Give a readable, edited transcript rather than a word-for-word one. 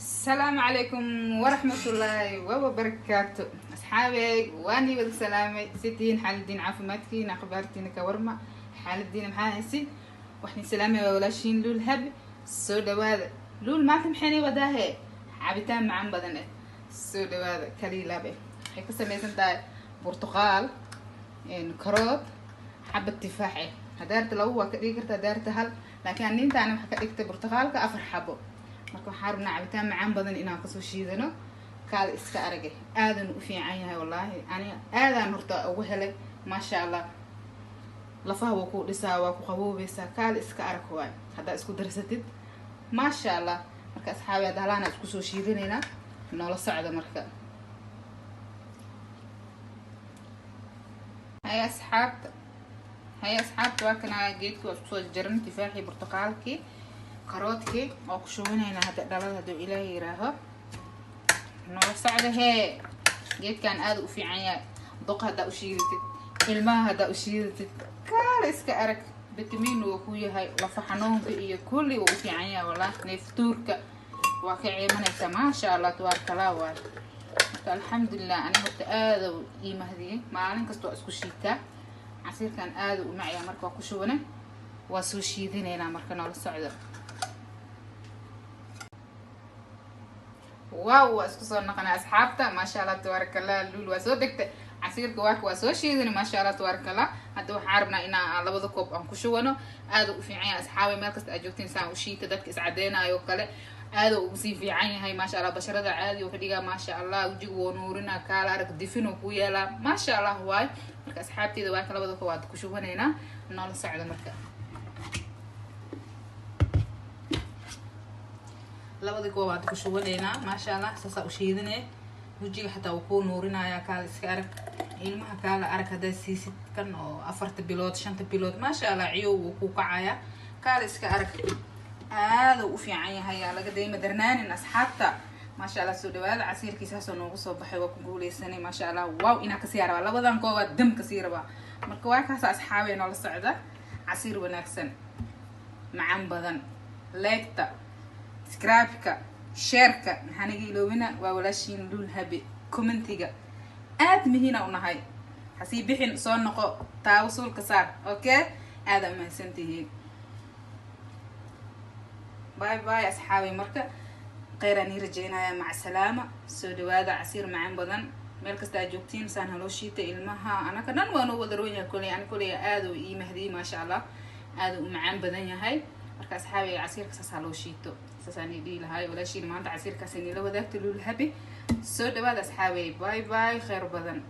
Asalaamu calaykum waraxmatullaahi wabarakaatu. Asxaabey, waanii wada salaamay. Sitiin xaaladiin, caafimaadkiina, akhbaartiina, ka warma xaaladiina, maxaa haysin? Waxaan salaamay waa walaashiin Luul Habi. Soo dhawaada. Luul maanta maxaynay wadaahe? Cabitaan macaan badan eh. Soo dhawaada. Kaliilaab eh waxay ka samaysan tahay burtuqaal, karood, xabad tifaax eh. Hadaarta labo waa ka dhigi karta, hadaarta hal, laakiin anintaana waxaa ka dhigtay burtuqaalka afar xabo. Marka waxaa rabnaa cabitaan macaan badan inaan kasoo shiidano. Kaal iska arage, aadan u fiican yahay. Wallaahi aniga aadaan horta ugu helay, maasha Allah. Lafaha waa ku dhisaa, waa ku qaboobeysaa. Kaal iska arag waay haddaa isku darsatid, maasha Allah. Marka asxaabi, hadda halaana isku soo shiidanaynaa, noola socda. Marka hay asxaabta, hay asxaabta, waa kana geedkii. Waa isku soo jaran tifaaxii, burtuqaalkii, karoodkii. Oo ku shubanaynaa hadda dhalada, hadduu Ilaahay yiraaho. Noola socda hee. Geedkan aada u fiican yahay. Doqa haddaa u shiidatid, ilmaha haddaa u shiidatid, kaala iska arag. Vitamin wuu ku yahay, lafa xanuunka iyo kulli wuu u fiican yahay. Wallah, neeftuurka waa ka ceemanaysaa, maasha Allah, tabaarakallah waay. Marka alxamdulilah, ani horta aada ii mahdiyey. Maalin kasta waa isku shiitaa casiirkan, aada u macyaa. Marka waa ku shubane, waa soo shiidanaynaa. Marka noola socdo. Wow, waa isku soo noqonay asxaabta, maasha Allah, tabaaraka Allah. Luul waa soo degtay. Casiirka waaka waa soo shiidanay, maasha Allah, tabaaraka Allah. Hadda waxaan rabnaa inaan labada koob aan ku shubano. Aada u fiican yahay asxaabay. Meel kasta aad joogtiin saan u shiita. Dadka iscadeynayo kale aada ugu sii fiican yahay, maasha Allah. Basharada caadi uu ka dhigaa, maasha Allah. Wejiga woo nuurina, kaala arag, difin uu ku yeelaa, maasha Allah waay. Marka asxaabteeda, waa ka labada koob aad ku shubanaynaa, noola socda. Marka labada koob aad ku shubanaynaa, maasha Allah. Saasaa u shiidanee. Wejiga xataa wuu kuu nuurinayaa, kaala iska arag. Ilmaha kaala arag haddaad siisid kan oo 4ta bilood, 5ta bilood, maasha Allah, ciyow wuu kuu kacayaa. Kaala iska arag, aada u fiican yahay. Yaa laga dayma darnaanin asxaabta, maasha Allah. Soo dhawaada. Casiirkiisaasoo noogu soo baxay, waa ku guuleysanay, maasha Allah. Wow, inaa kasii rabaa labadan koobaad, dam kasii rabaa. Marka waa kaasa asxaabay, noola socda. Casiir wanaagsan, macaan badan. Like-ta, subscribe-ka, share-ka maxaa naga iloobina. Waa walaashiin Luul Habe. Comment-iga aada muhiina u nahay. Hasii bixin, soo noqo, taawo suulka saar. Okay, aada umahadsantihiin. Bye bye asxaabay. Marka kheyraan ii rajeynaya. Maca salaama. Soo dhawaada. Casiir macaan badan. Meel kasta aad joogtiin saan haloo shiita. Ilmaha, anaka dhan waa noo wada roon yahay. Koley ani koley aada u ii mahdiyey, maasha Allah, aada u macaan badan yahay. Marka asxaabiga, casiirka saas haloo shiito, saasaan ii dhihi lahay. Walaashiin maanta casiirkaas inila wadaagta, Luul Habi. Soo dhawaada asxaabay. Bye bye, kheyr badan.